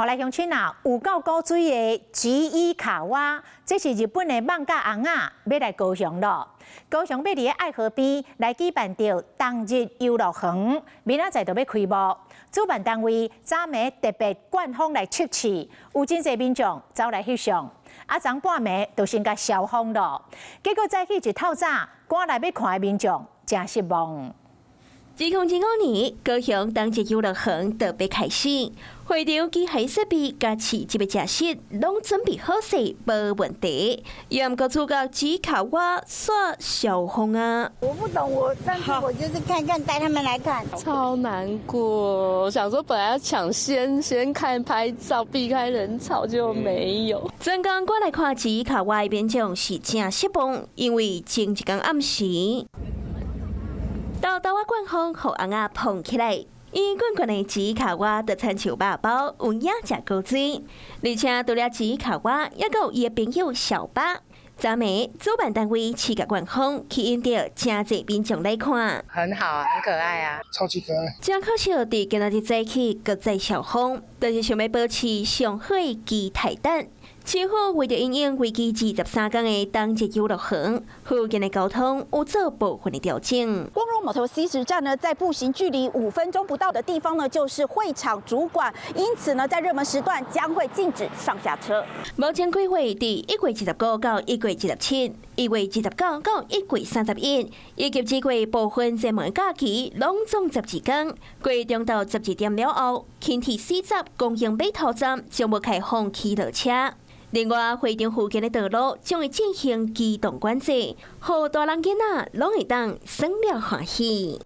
後來鄉親啊，有夠古錐的吉伊卡哇，這是日本的艋舺尪仔，欲來高雄囉。高雄欲佇愛河邊來舉辦著冬日遊樂園，明仔載就欲開幕。主辦單位昨暝特別灌風來測試，有真濟民眾走來翕相。啊，昨半暝就先共消風囉。結果早起一透早，趕來欲看的民眾誠失望。2025年，高雄冬日遊樂園特別開始，會場機械設備佮市集的食食攏準備好勢，無問題。毋過主角吉卡哇煞消風啊！我不懂，我但是我就是看看，帶他們來看。超難過，想說本來要搶先先看拍照，避開人潮就沒有。專工趕來看吉卡哇的民眾是誠失望，因為前一工暗時，豆豆仔灌風，予尪仔膨起來。圓滾滾的吉卡哇就親像肉包，有影誠古錐。而且除了吉卡哇，猶閣有伊的朋友小巴。昨暝主辦單位試共灌風，吸引著誠濟民眾來看。很好啊，很可愛啊，超級可愛。真可惜，佇今仔日早起閣再消風，但是想欲保持上好的期待等。政府為著因應為期23工的冬日遊樂園，附近的交通有做部分的調整。光榮碼頭 C10站呢，在步行距離5分鐘不到的地方呢，就是會場主館，因此呢，在熱門時段將會禁止上下車。目前規劃佇1月25到1月27，1月29到1月31，以及這月部分熱門假期，攏總12工。過中晝12點了後，輕鐵 C10光榮碼頭站將無開放騎樓車。另外，會場附近的道路將會進行機動管制，予大人囡仔攏會當耍了歡喜。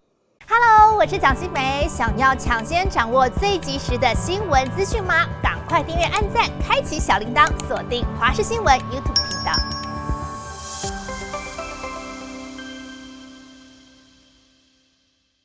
Hello，我是蔣新梅，想要搶先掌握最及時的新聞資訊嗎？趕快訂閱、按讚、開啟小鈴鐺，鎖定華視新聞 YouTube 頻道。